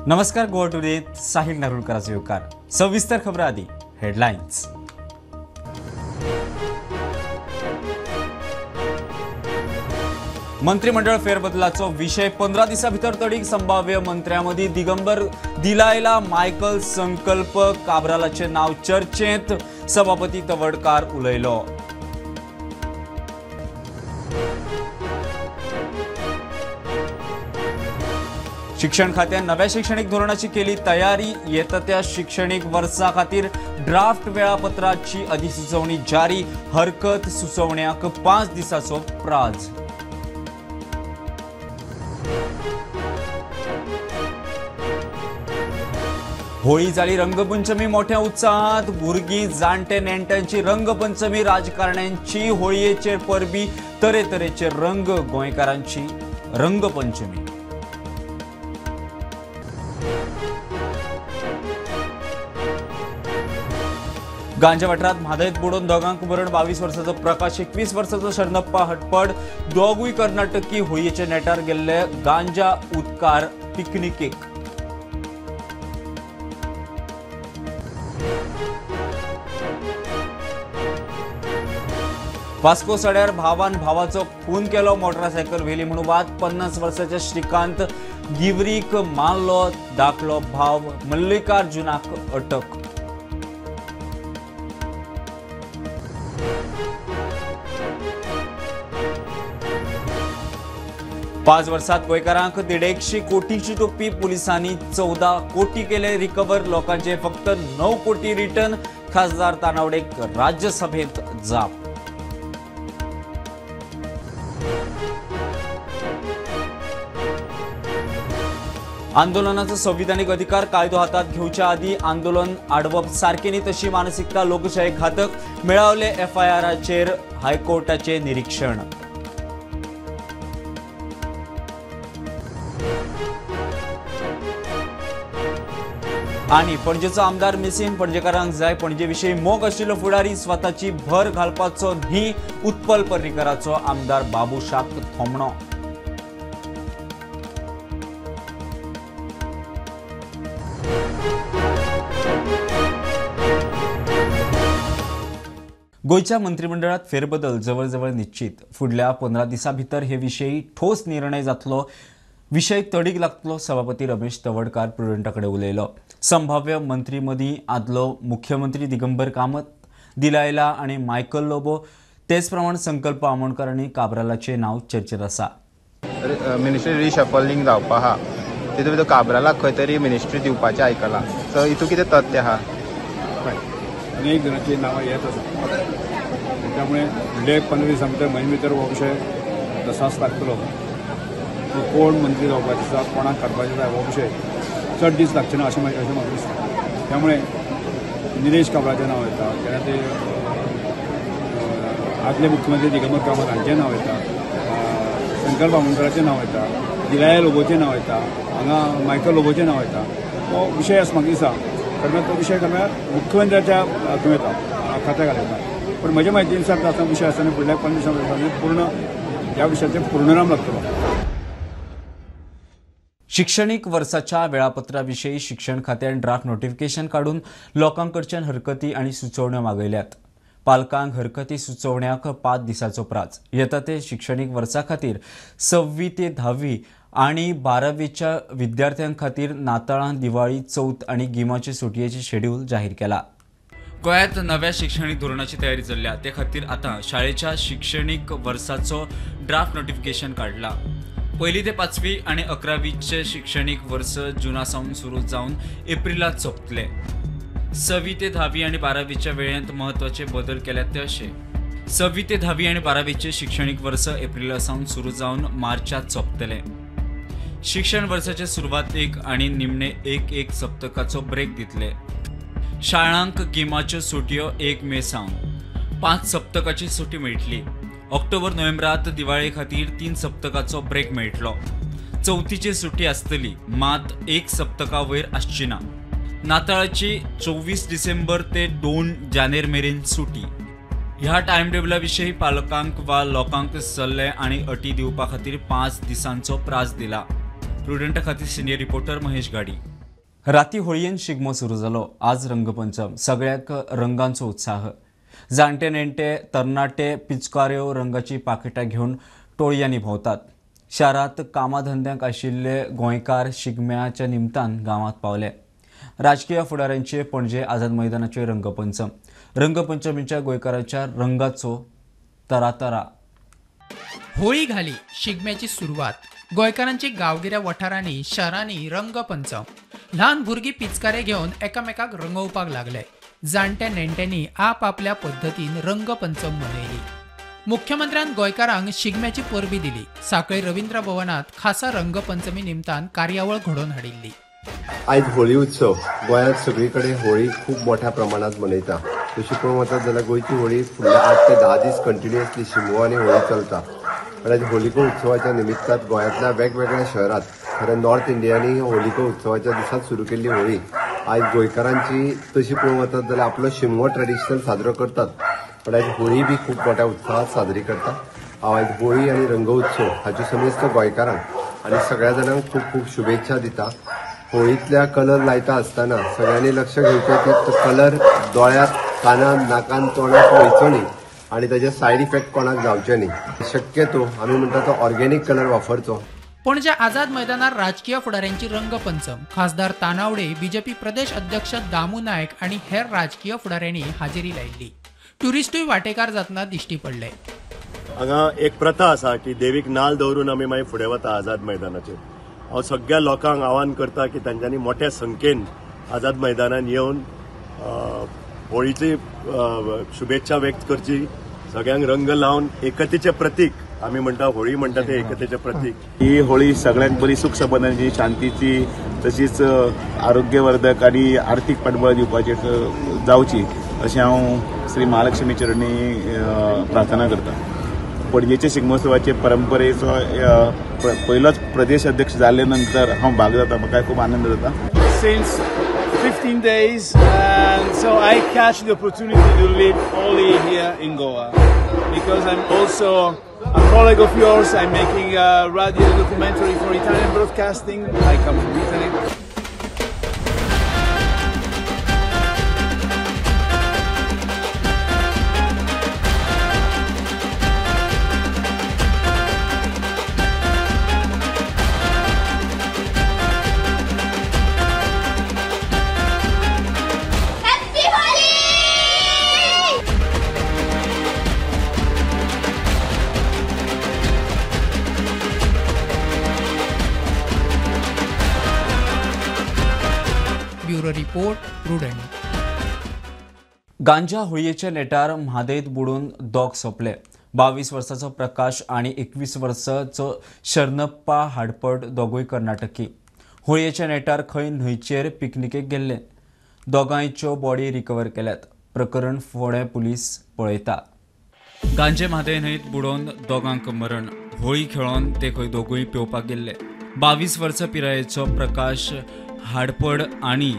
नमस्कार, गोवा टुडे साहिल नारुलकराचो येवकार. सविस्तर खबर आदी हेडलायन्स. मंत्रिमंडळ फेरबदलाचो विशय 15 दिसां भितर तडीक संभाव्य मंत्र्यांमदीं दिगंबर दिलायला, मायकल संकल्प काब्रालाचें नांव चर्चेंत, सभापती तवडकार उलयलो. शिक्षण खात्यान नव्या शिक्षणीक धोरणाची केली तयारी, येता त्या शिक्षणीक वर्सा खातीर ड्राफ्ट वेळापत्राची अधिसुचोवणी जारी, हरकत सुचोवण्याक 5 दिसांचो प्राज. होळी जाली रंगपंचमी मोठ्या उत्साहात, भुरगीं जाणटे नेणट्यांची रंगपंचमी, राजकारण्यांची होळयेचेर परबी, तरेतरेचे रंग, गोंयकारांची रंगपंचमी. गांजा वाठारात म्हादयत बुडोवन दोगांक मरण, 22 वर्साचो प्रकाश, 21 वर्साचो शरणप्पा हटपड, दोगूय कर्नाटकी होळयेच्या नेटार गेल्ले गांजा उदकार पिकनिकेक. वास्को सड्यार भावान भावाचो खून केलो, मोटरसायकल व्हेली म्हणून वाद, 50 वर्साच्या श्रीकांत गिवरीक मारलो, दाखलो भाव मल्लिकार्जुनाक अटक. पाच वर्सात गोंयकारांक 150 कोटीची टोपी, पुलिसांनी 14 कोटी केले रिकवर, लोकांचे फक्त 9 कोटी रिटर्न, खासदार तानावडेक राज्यसभेत जाप. आंदोलनाचो संविधानिक अधिकार कायदो हातात घेवच्या आदी आंदोलन आडवप सारकें न्ही, तशी मानसिकता लोकशाही घातक, मेळावले एफआयआराचेर हायकोर्टाचे निरीक्षण. आनी पणजेचो आमदार मिसिंग, पणजेकारांक जाय पणजे विशीं मोग आशिल्लो फुडारी, स्वताची भर घालपाचो न्ही, उत्पल पर्रीकराचो आमदार बाबूशाक थोमणो. गोंयच्या मंत्रिमंडळात फेरबदल जवळजवळ निश्चित, फुडल्या 15 दिसां भितर हे विशीं ठोस निर्णय जातलो, विशय तडीक लागतलो, सभापती रमेश तवडकार प्रुडंटा कडेन उलयलो. संभाव्य मंत्री मदीं आदलो मुख्यमंत्री दिगंबर कामत, दिलायला आनी मायकल लोबो, तेच प्रमाण संकल्प आमोणकर आनी काब्रालाचें नांव चर्चेत आसा. मिनिस्ट्री रिशफलिंग जावपा आहा, तितून भितर काब्रालाक खंय तरी मिनिस्ट्री दिवपाचें आयकलां, सो हितून कितें तथ्य आहा? अनेक जाणांची नांवां येत आसा, त्यामुळे फुडले 15 दिसां भितर, म्हयने भितर हो विशय तसाच लागतलो. कोण मंत्री जावपाचे आसा, कोणाक काडपाचें आसा हो विशय चड दीस लागचे ना अशें म्हाका दिसता. त्यामुळे निलेश काब्राचें नांव येता, तेन्ना ते आदले मुख्यमंत्री दिगंबर कामत हांचें नांव येता, संकल्प आमोणकराचें नांव येता, दिलाया लोबोचें नांव येता, हांगा मायकल लोबोचें नांव येता. हो विशय आसा म्हाका दिसता, कारण तो विशय कारण मुख्यमंत्र्याच्या हातूंत येता, खात्याक येता. पण म्हज्या म्हायती नुसार विशय आसतना फुडल्या 15 दिसां पूर्ण ह्या विशयाचेर पूर्णविराम लागतलो. शिक्षणीक वर्साच्या वेळापत्रा विशीं शिक्षण खात्यान ड्राफ्ट नोटिफिकेशन काडून लोकांकडच्यान हरकती आनी सुचोवण्यो मागयल्यात. पालकांक हरकती सुचोवण्याक 5 दिसांचो प्राज. येता ते शिक्षणीक वर्सा खातीर 6वी ते 10वी आनी 12वीच्या विद्यार्थ्यां खातीर नाताळां, दिवाळी, चवथ आनी गिमाचे सुटयेचे शेड्यूल जाहीर केला. गोंयांत नव्या शिक्षणीक धोरणाची तयारी चल्ल्या, ते खातीर आतां शाळेच्या शिक्षणीक वर्साचो ड्राफ्ट नोटिफिकेशन काडला. 1ली ते 5वी आनी 11वीचे शिक्षणीक वर्स जुना सावन सुरू जावन एप्रिलांत सोंपतले. 6वी ते 10वी आनी 12वीच्या वेळेंत म्हत्वाचे बदल केल्यात ते अशे: 6वी ते 10वी आनी 12वीचे शिक्षणीक वर्स एप्रिला सावन सुरू जावन मार्चांत सोंपतले. शिक्षण वर्साचे सुरवातेक आनी निमणे 1-1 सप्तकाचो ब्रेक दितले. शाळांक गिमाच्यो सुटयो 1 मे सावन 5 सप्तकाची सुटी मेळटली. ऑक्टोबर नोव्हेंबरात दिवाळे खातीर 3 सप्तकाचो ब्रेक मेळटलो. चवथीची सुटी आसतली, मात 1 सप्तका वयर आसची ना. नाताळाची 24 डिसेंबर ते 2 जानेर मेरेन सुटी. ह्या टायम टेबला विशीं पालकांक वा लोकांक सल्ले आनी अटी दिवपा खातीर 5 दिसांचो प्रास दिला. प्रुडंटा खातीर सिनियर रिपोर्टर महेश गाडी. राती होळयेन शिगमो सुरू जालो. आज रंगपंचम. सगळ्याक रंगांचो उत्साह. जाणटे नेणटे तरणाटे पिचकाऱ्यो रंगाची पाकिटां घेवन टोळयांनी भोंवतात. शारांत कामाधंद्यांक आशिल्ले गोंयकार शिगम्याच्या निमतान गांवांत पावले. राजकीय फुडाऱ्यांचे पणजे आझाद मैदानाचे रंगपंचम. रंगपंचमीच्या गोंयकारांच्या रंगाचो तरातरा. होळी घाली शिगम्याची सुरवात. गोंयकारांची गांवगिऱ्या वाठारांनी शारांनी रंगपंचम. ल्हान भुरगीं पिचकारे घेवन एकामेकाक रंगोवपाक लागले. जाणट्या नेणट्यांनी आपआपल्या पद्दतीन रंगपंचम मनयली. मुख्यमंत्र्यान गोंयकारांक शिगम्याची परबी दिली. साखळे रवींद्र भवनात खासा रंगपंचमी निमतान कार्यावळ घडोवन हाडिल्ली. आयज होळी उत्सव गोंयांत सगळी कडेन होळी खूब मोठ्या प्रमाणात मनयता. तशी पळोवंक वचत जाल्यार गोंयची होळी फुडले 8 ते 10 दीस कंटिन्युअसली शिगमो आनी होळी चलता. पण आयज होलिको उत्सवाच्या निमित्तान गोंयांतल्या वेगवेगळ्या शहरात, खरें नॉर्थ इंडियांनी होलिको उत्सवाच्या दिसात सुरू केल्ली होळी आयज गोंयकारांची तशी पळोवंक वचत जाल्यार आपलो शिगमो ट्रेडिशनल साजरो करतात, पण आयज होळी बी खूब मोठ्या उत्साहात साजरी करता. हांव आयज होळी आनी रंगोत्सव हाच्यो समेस्त गोंयकारांक आनी सगळ्या जाणांक खूब खूब शुभेच्छा दिता. होळींतल्या कलर लायता आसतना सगळ्यांनी लक्ष घेवचें की तो कलर दोळ्यांत, कानान, नाकान, तोंडाक वयचो न्ही आनी ताजे सायड इफेक्ट कोणाक जावचे न्ही. शक्यतो आमी म्हणटा तो ऑर्गेनीक कलर वापरचो. पणजे आझाद मैदानार राजकीय फुडाऱ्यांची रंगपंचम. खासदार तानावडे, बीजेपी प्रदेश अध्यक्ष दामू नायक आनी हेर राजकीय फुडाऱ्यांनी हाजेरी लायिल्ली. ट्युरिस्टूय वाटेकार जातना दिश्टी पडले. हांगा एक प्रथा आसा की देवीक नाल दवरून आमी मागीर फुडें वता आझाद मैदानाचेर. हांव सगळ्या लोकांक आवाहन करता की तांच्यांनी मोठ्या संख्येन आझाद मैदानान येवन होळीची शुभेच्छा व्यक्त करची. सगळ्यांक रंग लावन एकतेचें प्रतीक आमी म्हणटा, होळी म्हणटा ते एकतेचें प्रतीक. ही होळी सगळ्यांक बरी सुख संबंदांची, शांतीची, तशीच आरोग्यवर्धक आनी आर्थीक पाठबळ दिवपाची जावची अशें हांव श्री महालक्ष्मी चरणी प्रार्थना करता. पणजेचे शिगमोत्सवाचे परंपरेचो पयलोच प्रदेश अध्यक्ष जाले नंतर हांव भाग जाता, म्हाका खूब आनंद जाता. Since 15 days, and so I catch the opportunity to live Holi here in Goa because I'm also a colleague of yours. I'm making a radio documentary for Italian broadcasting. I come from Italy. Bureau report, Prudent. गांजा होळयेच्या नेटार म्हादयत बुडून दोग सोंपले. 22 वर्साचो प्रकाश आनी 21 वर्साचो शरणप्पा हाडपट दोगूय कर्नाटकी. होळयेच्या नेटार खंय न्हंयचेर पिकनिकेक गेल्ले. दोगांयच्यो बॉडी रिकवर केल्यात. प्रकरण फोंडें पुलीस पळयता. गांजे म्हादय न्हंयत बुडोवन दोगांक मरण. होळी खेळोन ते खंय दोगूय पेंवपाक गेल्ले. 22 वर्सां पिरायेचो प्रकाश हाडपड आनी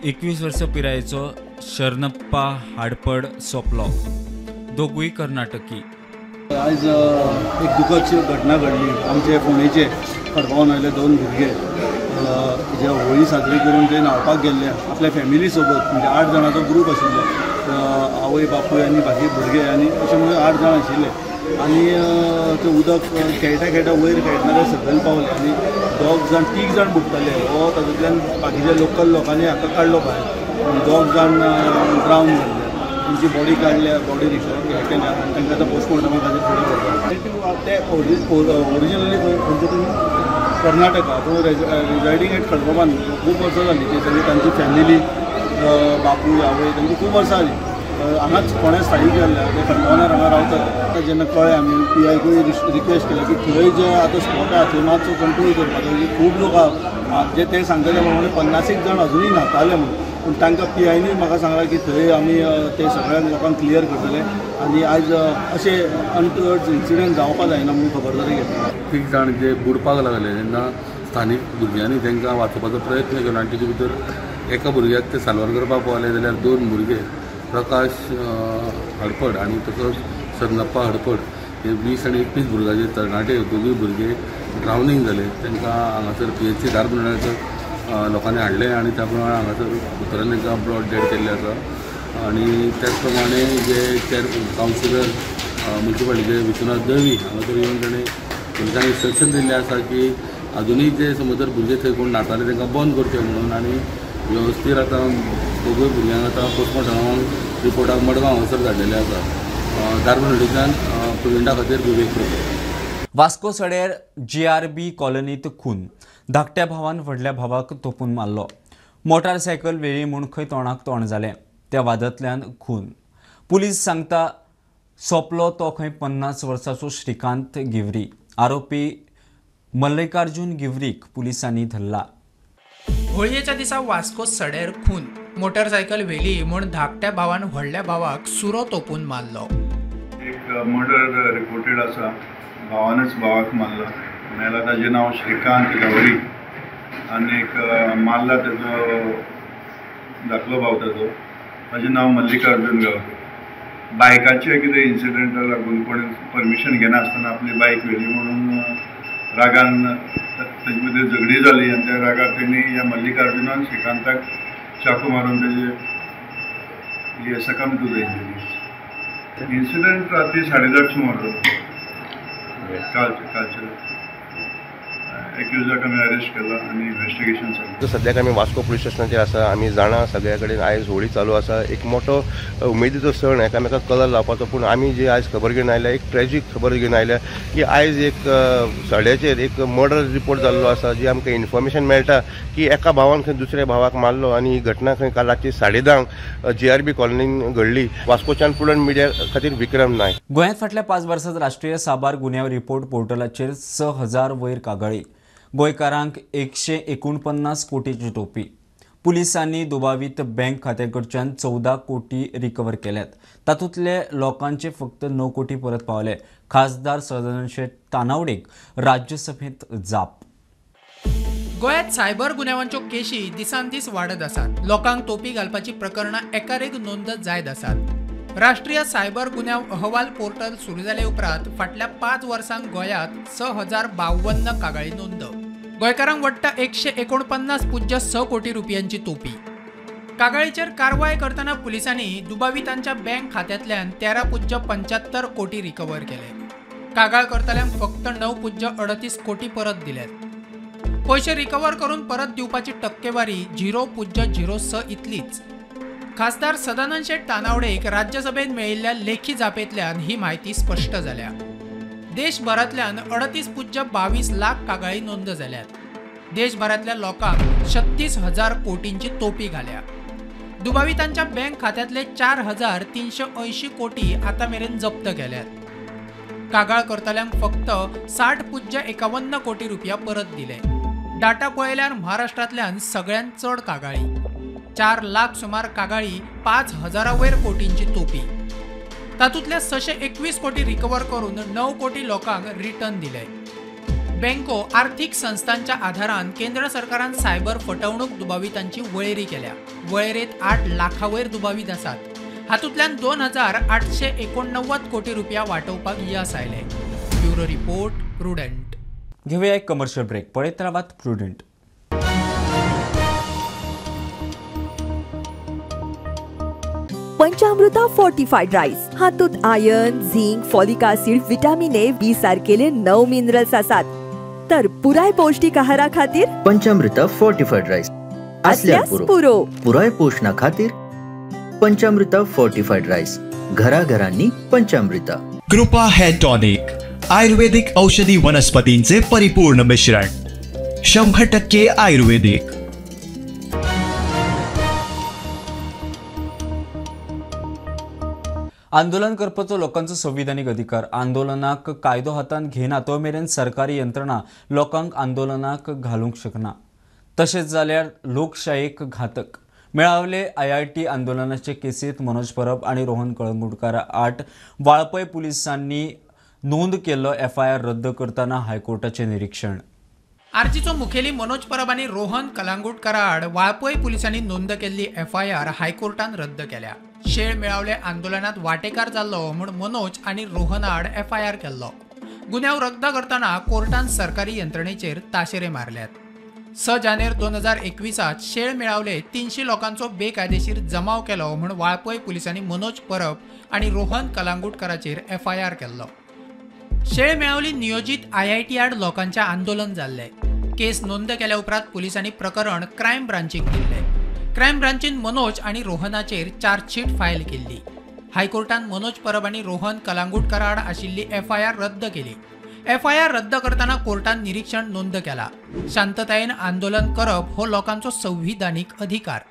21 वर्सां पिरायेचो शरणप्पा हाडपड सोंपलो. दोगूय कर्नाटकी. आयज एक दुखद घटना घडली. आमचे फोंडेचे खडगांवान आयले दोन भुरगे जे होळी साजरी करून ते न्हावपाक गेल्ले आपल्या फॅमिली सोबत, म्हणजे 8 जाणांचो ग्रूप आशिल्लो, आवय बापूय आनी बाकी भुरगे आनी अशें म्हणून 8 जाण आशिल्ले. आनी ते उदक खेळटा खेळटा वयर खेळटना ते सकयल पावले आनी 2 जाण 3 जाण बुडटले. हो तातूंतल्यान बाकीच्या लोकल लोकांनी हाका काडलो भायर. 2 जाण ड्रावन जाल्ले. तेंची बॉडी काडल्या, बॉडी रिकवर हें केल्या आनी तांकां आतां पोस्टमॉर्टमा खातीर फुडें व्हरता. ते ओरिजिनली खंयचे तुमी कर्नाटका, पूण रिजायडींग एट खडगांवान खूब वर्सां जालीं. ते सगळी तांची फॅमिली, बापूय आवय तांची खूब वर्सां जालीं हांगाच फोंड्या स्थायीक जाल्ले. ते खडगांवान हांगा रावतात. आतां जेन्ना कळ्ळें आमी पी आयकूय रिक्वेस्ट केलें की थंय जे आतां स्पॉट आहा थंय मातसो कंट्रोल करपाक जाय. खूब लोक आहा जे ते सांगता त्या प्रमाणे 50 जाण अजुनूय न्हाताले म्हणून. पूण तांकां पी आयनूय म्हाका सांगलां की थंय आमी ते सगळ्या लोकांक क्लियर करतले आनी आयज अशे अनटुवर्ड्स इन्सिडंट जावपाक जायना म्हणून खबरदारी घेतली. 3 जाण जे बुडपाक लागले तेन्ना स्थानीक भुरग्यांनी तांकां वाचोवपाचो प्रयत्न केलो आनी तेजे भितर एका भुरग्याक ते साल्वार करपाक पावले जाल्यार 2 भुरगे प्रकाश हडपड आनी तसोच शरणप्पा हडपड हे 20 आनी 21 भुरग्याचे तरणाटे दोगूय भुरगे ड्रावनींग जाले. तांकां हांगासर PHC धारबंदराचेर लोकांनी हाडलें आनी त्या प्रमाणे हांगासर दोतोरान तांकां ब्लॉड डेड केल्लें आसा. आनी त्याच प्रमाणे जे चेअर कावन्सिलर मुन्सिपालिटीचे विश्वनाथ दळवी हांगासर येवन ताणें पुलिसांक इन्स्ट्रक्शन दिल्लें आसा की आजुनूय जे समज जर भुरगे थंय कोण न्हाताले तांकां बंद करचें म्हणून आनी वेवस्थीत आतां दोगूय भुरग्यांक आतां पोस्टमॉर्टमाक रिपोर्टाक मडगांव हांगासर धाडलेले आसा. दार्बनवडीच्यान प्रुडंटा खातीर विवेक प्रभू. वास्को सड्यार GRB कॉलनीत खून. धाकट्या भावान व्हडल्या भावाक तोपून मारलो. मोटारसायकल वेळी म्हूण खंय तोंडाक तोंड जालें. त्या वादांतल्यान खून. पुलीस सांगता सोंपलो तो खंय 50 वर्सांचो श्रीकांत गिवरी. आरोपी मल्लिकार्जुन गिवरीक पुलिसांनी धरला. होळयेच्या दिसा वास्को सड्यार खून. मोटरसायकल व्हेली म्हूण धाकट्या भावान व्हडल्या भावाक सुरो तोपून मारलो. एक मर्डर रिपोर्टेड आसा. भावानच भावाक मारला. मेला ताजें नांव श्रीकांत गवरी आनी एक मारला तेजो धाकलो भाव ताजो, ताजें नांव मल्लिकार्जुन गावरी. बायकाचे कितें इन्सिडंटा लागून कोणी परमिशन घेनासतना आपली बायक व्हेली म्हणून रागान ताजे मदीं झगडी जाली आनी त्या रागार तेणी ह्या मल्लिकार्जुनान श्रीकांताक चाकू मारून तेजे हे succumb to the injuries. Incident रात्री 10:30 सुमार जालो. कालचे एक्युजाक आमी अरेस्ट केला आनी इन्वेस्टिगेशन चालू. सद्याक आमी वास्को पुलीस स्टेशनाचेर आसा. आमी जाणा सगळ्या कडेन आयज होळी चालू आसा. एक मोठो उमेदीचो सण, एकामेकाक कलर लावपाचो. पूण आमी जे आयज खबर घेवन आयल्या, एक ट्रेजीक खबर घेवन आयल्या की आयज एक सड्याचेर एक मर्डर रिपोर्ट जाल्लो आसा. जी आमकां इन्फॉर्मेशन मेळटा की एका भावान खंय दुसऱ्या भावाक मारलो आनी ही घटना खंय काल रातची 10:30 GRB कॉलनीन घडली. वास्कोच्यान प्रुडंट मिडिया खातीर विक्रम नायक. गोंयांत फाटल्या 5 वर्सांत राष्ट्रीय साबार गुन्यांव रिपोर्ट पोर्टलाचेर 6000 वयर कागाळी. गोंयकारांक 149 कोटीची टोपी. पुलिसांनी दुबावीत बँक खात्याकडच्यान 14 कोटी रिकवर केल्यात. तातूंतले लोकांचे फक्त 9 कोटी परत पावले. खासदार सदानंद शेट तानावडेक राज्यसभेत जाप. गोंयांत सायबर गुन्यांवांच्यो केशी दिसान दीस वाडत आसात. लोकांक तोपी घालपाची प्रकरणां एकारेक नोंद जायत आसात. राष्ट्रीय सायबर गुन्यांव अहवाल पोर्टल सुरू जाले उपरांत फाटल्या 5 वर्सांक गोंयांत 6052 कागाळी नोंद. गोंयकारांक वट्ट 149.6 कोटी रुपयांची तोपी. कागाळीचेर कारवाय करतना पुलिसांनी दुबावितांच्या बँक खात्यांतल्यान 13.75 कोटी रिकवर केले. कागाळ करतल्यांक फक्त 9.38 कोटी परत दिल्यात. पयशे रिकवर करून परत दिवपाची टक्केवारी 0.06 इतलीच. खासदार सदानंद शेट तानावडेक राज्यसभेत मेळिल्ल्या लेखी जापेंतल्यान ही म्हायती स्पश्ट जाल्या. देशभरांतल्यान 38.22 लाख कागाळी नोंद जाल्यात. देशभरांतल्या लोकांक 36,000 कोटींची तोपी घाल्या. दुबावितांच्या बँक खात्यांतले 4,380 कोटी आतां मेरेन जप्त केल्यात. कागाळ करतल्यांक फक्त 60.51 कोटी रुपया परत दिले. डाटा पळयल्यार महाराष्ट्रांतल्यान सगळ्यांत चड कागाळी, 4 लाख सुमार कागाळी, 5,000 वयर कोटींची तोपी. तातूंतले 621 कोटी रिकवर करून 9 कोटी लोकांक रिटर्न दिले. बँको आर्थिक संस्थांच्या आधारान केंद्र सरकारान सायबर फटवणूक दुबावितांची वळेरी केल्या. वळेरेंत 8 लाखां वयर दुबावीत आसात. हातूंतल्यान 2,889 कोटी रुपया वाटोवपाक येस आयलें. Bureau report, Prudent. घेऊया एक कमर्शियल ब्रेक. पळयत रावात प्रुडंट. पंचामृता फोर्टिफाईड राईस हातूंत iron, zinc, folic acid, vitamin A, B सारकेले 9 मिनरल्स आसात. तर पुराय पौष्टिक आहारा खातीर पंचामृता फोर्टिफाईड राईस असल्यार पुरो. पुराय पोषणा खातीर पंचामृता फोर्टिफाईड राईस, घराघरांनी पंचामृता. कृपा हेअर टॉनिक, आयुर्वेदिक औषधी वनस्पतींचे परिपूर्ण मिश्रण, 100% आयुर्वेदिक. आंदोलन करपाचो लोकांचो संविधानिक अधिकार. आंदोलनाक कायदो हातांत घेना तो मेरेन सरकारी यंत्रणा लोकांक आंदोलनाक घालूंक शकना. तशेंच जाल्यार लोकशायेक घातक. मेळावले IIT आंदोलनाचे केसींत मनोज परब आनी रोहन कळंगुटकार आड वाळपय पुलिसांनी नोंद केल्लो FIR रद्द करतना हायकोर्टाचें निरीक्षण. आरजीचो मुखेली मनोज परब आनी रोहन कलांगुटकारा आड वाळपय पुलिसांनी नोंद केल्ली FIR हायकोर्टान रद्द केल्या. शेळ मेळावले आंदोलनात वाटेकार जाल्लो म्हूण मनोज आनी रोहन आड FIR केल्लो. गुन्यांव रद्द करतना कोर्टान सरकारी यंत्रणेचेर ताशेरे मारल्यात. 6 जानेर 2021 शेळ मेळावले 300 लोकांचो बेकायदेशीर जमाव केलो म्हूण वाळपय पुलिसांनी मनोज परब आनी रोहन कलांगुटकराचेर एफआयआर केल्लो. शेळ मेळावली नियोजीत आयआयटी आड लोकांचें आंदोलन जाल्लें. केस नोंद केल्या उपरांत पुलिसांनी प्रकरण क्रायम ब्रांचीक दिल्लें. क्रायम ब्रांचीन मनोज आनी रोहनाचेर चार्जशीट फायल केल्ली. हायकोर्टान मनोज परब आनी रोहन कलांगुटकरा आड आशिल्ली एफआयआर रद्द केली. एफआयआर रद्द करतना कोर्टान निरीक्षण नोंद केला. शांततायेन आंदोलन करप हो लोकांचो संविधानीक अधिकार.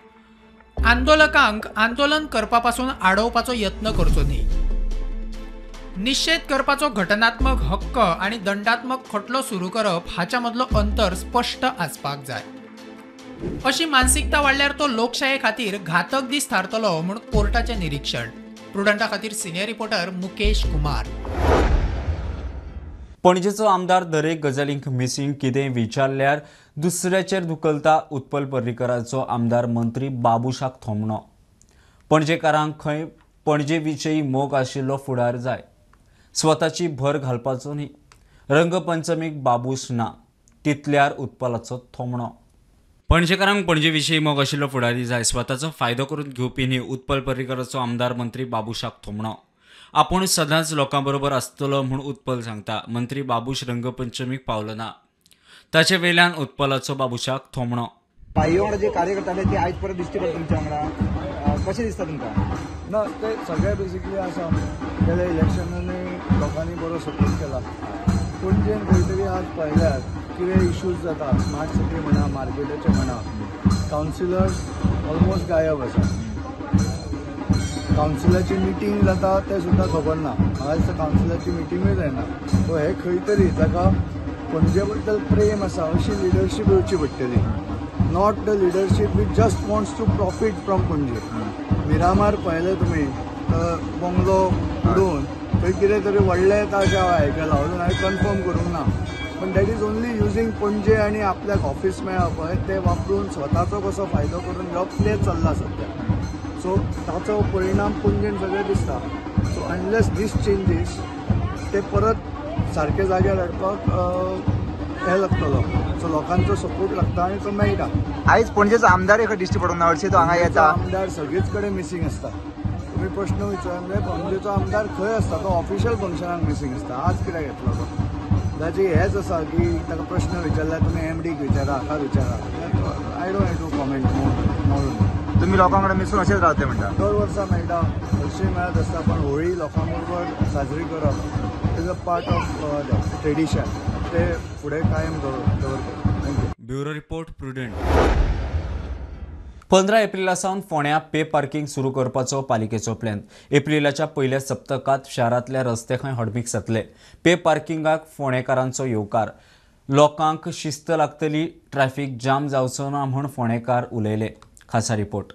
आंदोलकांक आंदोलन करपा पासून आडोवपाचो यत्न करचो न्ही. निशेध करपाचो घटनात्मक हक्क आनी दंडात्मक खटलो सुरू करप हाच्या मदलो अंतर स्पश्ट आसपाक जाय. अशी मानसिकता वाडल्यार तो लोकशाये खातीर घातक दीस थारतलो म्हूण कोर्टाचें निरीक्षण. प्रुडंटा खातीर सिनियर रिपोर्टर मुकेश कुमार. पणजेचो आमदार दरेक गजालींक मिसिंग कितें विचारल्यार दुसऱ्याचेर धुकलता. उत्पल पर्रीकराचो आमदार मंत्री बाबूशाक थोमणो. पणजेकारांक खंय पणजे विशयी मोग आशिल्लो फुडार जाय, स्वताची भर घालपाचो न्ही. रंगपंचमीक बाबूश ना तितल्यार उत्पलाचो थोमणो. पणजेकारांक पणजे विशयी मोग आशिल्लो फुडारी जाय, स्वताचो फायदो करून घेवपी न्ही. उत्पल पर्रीकराचो आमदार मंत्री बाबूशाक थोमणो. आपूण सदांच लोकां बरोबर आसतलो म्हूण उत्पल सांगता. मंत्री बाबूश रंगपंचमीक पावलो ना, ताचे वेल्यान उत्पलाचो बाबूशाक थोमणो. बाई वांगडा जे कार्य करताले ते आयज परत दिश्टी पडटा तुमच्या वांगडा, कशें दिसता तुमकां? ना, ते सगळे बेसिकली आसा. गेल्या इलेक्शनांनी लोकांनी बरो सपोर्ट केला. पणजेन खंय तरी आज पळयल्यार कितें इश्यूज जाता, स्मार्ट सिटी म्हणा, मार्केटाचे म्हणा, कावन्सिलर्स ऑलमोस्ट गायब आसा. कावन्सिलाची मिटींग जाता तें सुद्दां खबर ना. म्हाका दिसता कावन्सिलाची मिटिंगूय जायना. सो हे खंय तरी ताका पणजे बद्दल प्रेम आसा अशी लिडरशीप येवची पडटली, not the leadership which just wants to profit from Panaji. Miramar पळयलें तुमी तर बंगलो उडोवन थंय कितें तरी व्हडलें येता अशें हांवें आयकलां, अजून हांवें कन्फर्म करूंक ना. पण that is only using Panaji आनी आपल्याक ऑफिस मेळ्ळा पळय तें वापरून स्वताचो कसो फायदो करून घेवप तें चल्लां सद्या. सो ताचो परिणाम पणजेन सगळें दिसता. सो अनलेस दीस चेंजीस ते परत सारके जाग्यार हाडपाक हें लागतलो. सो लोकांचो सपोर्ट लागता आनी तो मेळटा. आयज पणजेचो आमदार खंय दिश्टी पडूंक ना, हरशीं तो हांगा येता. आमदार सगळीच कडेन मिसींग आसता. तुमी प्रश्न विचारले पणजेचो आमदार खंय आसता, तो ऑफिशियल फंक्शनाक मिसींग आसता. आज कित्याक येतलो तो? ताची हेंच आसा की ताका प्रश्न विचारल्यार तुमी एमडीक विचारा, हाका विचारा. I don't have to comment more. तुमी लोकां कडेन मिसळून अशेंच रावते म्हणटा? दर वर्सा मेळटा, हरशीं मेळत आसता, पण होळी लोकां बरोबर साजरी करप is a part of that tradition. ते फुडें कायम दवरता. Thank you. Bureau report, Prudent. 15 Aprilia सावन फोंड्यां पे पार्किंग सुरू करपाचो पालिकेचो प्लॅन. एप्रिलाच्या पयल्या सप्तकांत शारांतल्या रस्ते खंय हॉटमिक्स जातले. पे पार्किंगाक फोंडेकारांचो येवकार. लोकांक शिस्त लागतली, ट्रॅफिक जाम जावचो ना म्हूण फोंडेकार उलयले. खासा रिपोर्ट.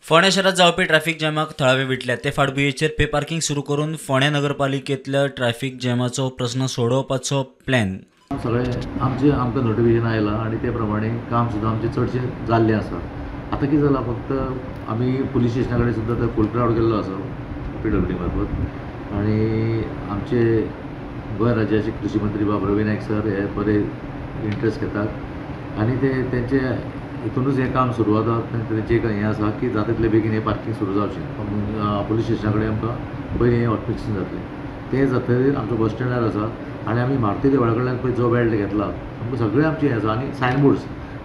फोंड्या शारांत जावपी ट्रॅफिक जॅमाक थळावे विटल्यात. ते फाटभुंयेचेर पे पार्किंग सुरू करून फोंड्या नगरपालिकेंतल्या ट्रॅफिक जॅमाचो प्रस्न सोडोवपाचो प्लॅन. सगळे आमचे आमकां नोटिफिकेशन आयलां आनी ते प्रमाणे काम सुद्दां आमचें चडशें जाल्लें आसा. आतां कितें जालां, फक्त आमी पुलीस स्टेशना कडेन सुद्दां थंय फूल क्रावड केल्लो आसा पीडब्ल्यूडी मार्फत, आनी आमचे गोंय राज्याचे कृषी मंत्री बाब रवी नायक सर हे बरे इंट्रस्ट घेतात आनी ते तेंचे हितूनच हें काम सुरू जाता. तेंचें एक हें आसा की जाता तितले बेगीन हें पार्किंग सुरू जावचें. पुलीस स्टेशना कडेन आमकां पयलीं हें हॉटमिक्सिंग जातलें, तें जातकीर आमचो बस स्टँडार आसा आनी आमी मारुती देवळा कडल्यान पळय जो बेल्ट घेतला आमकां सगळें आमचें हें आसा. आनी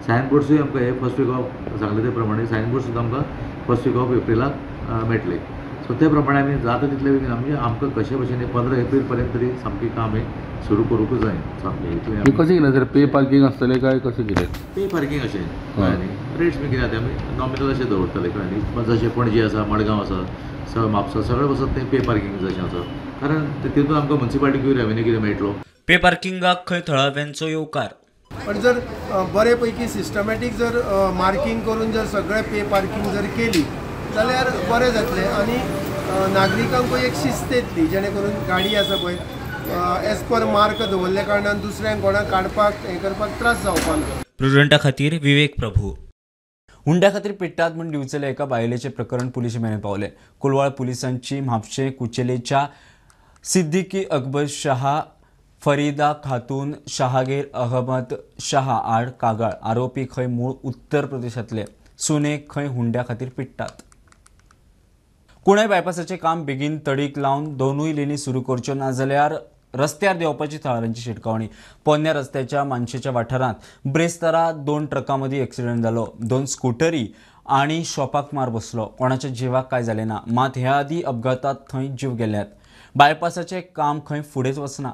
सायनबोर्ड्सूय आमकां हे फर्स्ट वीक ऑफ सांगलें ते प्रमाणे सायनबोर्ड सुद्दां आमकां फर्स्ट वीक ऑफ एप्रिलाक मेळटले. सो ते प्रमाणे आमी जाता तितले बेगीन आमचे आमकां कशे भशेन 15 एप्रील पर्यंत तरी सामकें काम हें सुरू करूंकच जाय सामकें. इतलें कशें कितें सर, पे पार्किंग आसतलें काय कशें कितें? पे पार्किंग अशें कळ्ळें न्ही, रेट्स बी कितें आतां आमी नॉमिनल अशें दवरतले कळ्ळें न्ही. जशें पणजे आसा, मडगांव आसा, म्हापसा सगळें वचत तें पे पार्किंग जशें आसा, कारण तितून आमकां मुन्सिपालिटीकूय रेवेन्यू कितें मेळटलो. पे पार्किंगाक खंय थळाव्यांचो येवकार. पण जर बरे पैकी सिस्टमॅटीक जर मार्किंग करून जर सगळे पे पार्किंग जर केली जाल्यार बरें जातलें आनी नागरिकांकूय एक शिस्त येतली, जेणे करून गाडी आसा पळय एज पर मार्क दवरल्या कारणान दुसऱ्यांक कोणाक काडपाक हें करपाक त्रास जावपा ना. प्रुडंटा खातीर विवेक प्रभू. हुंड्या खातीर पिट्टात म्हूण दिवचले एका बायलेचें प्रकरण पुलिशे मेरेन पावलें. कोलवाळ पुलिसांची म्हापशें कुचेलेच्या सिद्दीकी अकबर शहा फरीदा खातून शहागीर अहमद शहा आड कागाळ. आरोपी खंय मूळ उत्तर प्रदेशांतले. सुनेक खंय हुंड्या खातीर पिडटात. कुणय बायपासाचें काम बेगीन तडीक लावन दोनूय लेनी सुरू करच्यो ना जाल्यार रस्त्यार देंवपाची थळाव्यांची शिटकावणी. पोन्न्या रस्त्याच्या मानशेच्या वाठारांत ब्रेस्तारा 2 ट्रकां मदीं एक्सिडंट जालो. 2 स्कुटरी आनी शॉपाक मार बसलो. कोणाच्या जिवाक कांय जालें ना, मात ह्या आदीं अपघातांत थंय जीव गेल्यात. बायपासाचें काम खंय फुडेंच वचना.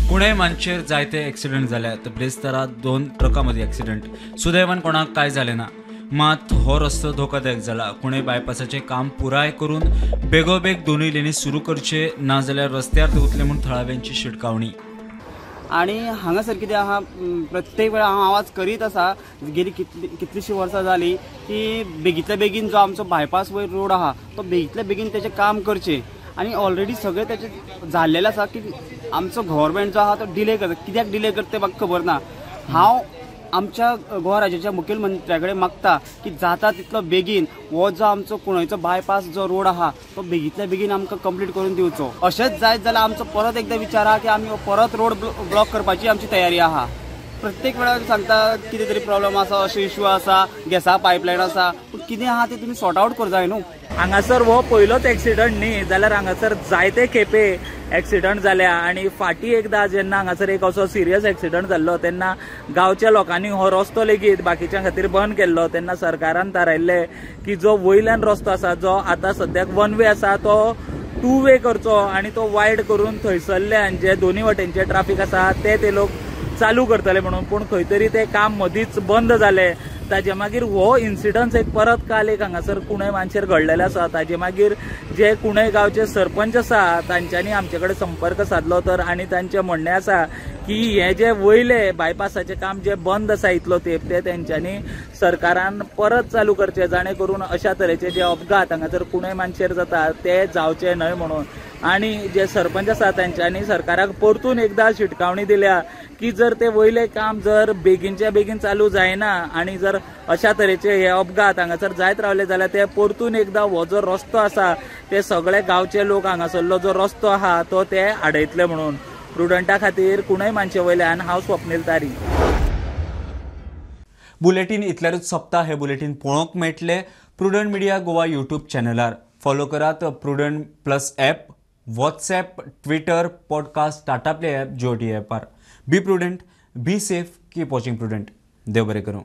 कुणय मानशेर जायते एक्सिडंट जाल्यात. ब्रेस्तारा 2 ट्रकां मदीं एक्सिडंट. सुदैवान कोणाक कांय जालें ना, मात हो रस्तो धोकादायक जाला. कुणय बायपासाचें काम पुराय करून बेगोबेग दोनूय लेनी सुरू करचे ना जाल्यार रस्त्यार देंवतले म्हूण थळाव्यांची शिटकावणी. आनी हांगासर कितें आहा, प्रत्येक वेळा हांव आवाज करीत आसा. गेली कितलीशीं वर्सां जालीं की बेगींतल्या बेगीन जो आमचो बायपास वयर रोड आहा तो बेगींतल्या बेगीन तेचें काम करचें. आनी ऑलरेडी सगळें तेचें जाल्लेलें आसा की आमचो गव्हर्मेंट जो आहा तो डिले करता. कित्याक डिले करता तें म्हाका खबर ना. हांव आमच्या गोवा राज्याच्या मुखेलमंत्र्या कडेन मागता की जाता तितलो बेगीन हो जो आमचो कुणयचो बायपास जो रोड आहा तो बेगींतल्या बेगीन आमकां कंप्लीट करून दिवचो. अशेंच जायत जाल्यार आमचो परत एकदां विचार आहा की आमी परत रोड ब्लॉक करपाची आमची तयारी आहा. प्रत्येक वेळार सांगता कितें तरी प्रॉब्लम आसा, अशें इशू आसा, गॅसा पायपलायन आसा, पूण कितें आहा तें तुमी सॉर्ट आवट करूं जाय न्हू. हांगासर हो पयलोच एक्सिडंट न्ही जाल्यार हांगासर जायते खेपे एक्सिडंट जाल्या. आनी फाटीं एकदां जेन्ना हांगासर एक असो सिरियस एक्सिडंट जाल्लो तेन्ना गांवच्या लोकांनी हो रस्तो लेगीत बाकीच्या खातीर बंद केल्लो. तेन्ना सरकारान थारायल्लें की जो वयल्यान रस्तो आसा, जो आतां सद्याक वन वे आसा, तो टू वे करचो आनी तो वायड करून थंयसरल्यान जे दोनी वटेनचे ट्राफीक आसा ते लोक चालू करतले म्हणून. पूण खंय तरी तें काम मदींच बंद जालें. ताजे मागीर हो इन्सिडंट एक परत काल एक हांगासर कुणय मानशेर घडलेलें आसा. ताजे मागीर जे कुणय गांवचे सरपंच आसा तांच्यांनी आमचे कडेन संपर्क सादलो तर आनी तांचें म्हणणें आसा की हें जें वयलें बायपासाचें काम जें बंद आसा इतलो तेंप तें तेंच्यांनी सरकारान परत चालू करचें, जाणें करून अशा तरेचे जे अपघात हांगासर कुणय मानशेर जाता ते जावचे न्हय म्हणून. आनी जे सरपंच आसा तेंच्यांनी सरकाराक परतून एकदां शिटकावणी दिल्या की जर ते वयलें काम जर बेगीनच्या बेगीन चालू जायना आनी जर अशा तरेचे हे अपघात हांगासर जायत रावले जाल्यार ते परतून एकदां हो जो रस्तो आसा ते सगळे गांवचे लोक हांगासरलो जो रस्तो आहा तो ते आडयतले म्हणून. प्रुडंटा खातीर कुणय मानशे वयल्यान हांव स्वप्नील तारी. बुलेटीन इतल्यारूच सोंपता. हे बुलेटीन पळोवंक मेळटलें प्रुडंट मिडिया गोवा यूट्यूब चॅनलार. फॉलो करात Prudent plus app, WhatsApp, Twitter, podcast, Tata Play app, Jio T ॲपार. Be prudent, be safe, keep watching Prudent. देव बरें करूं.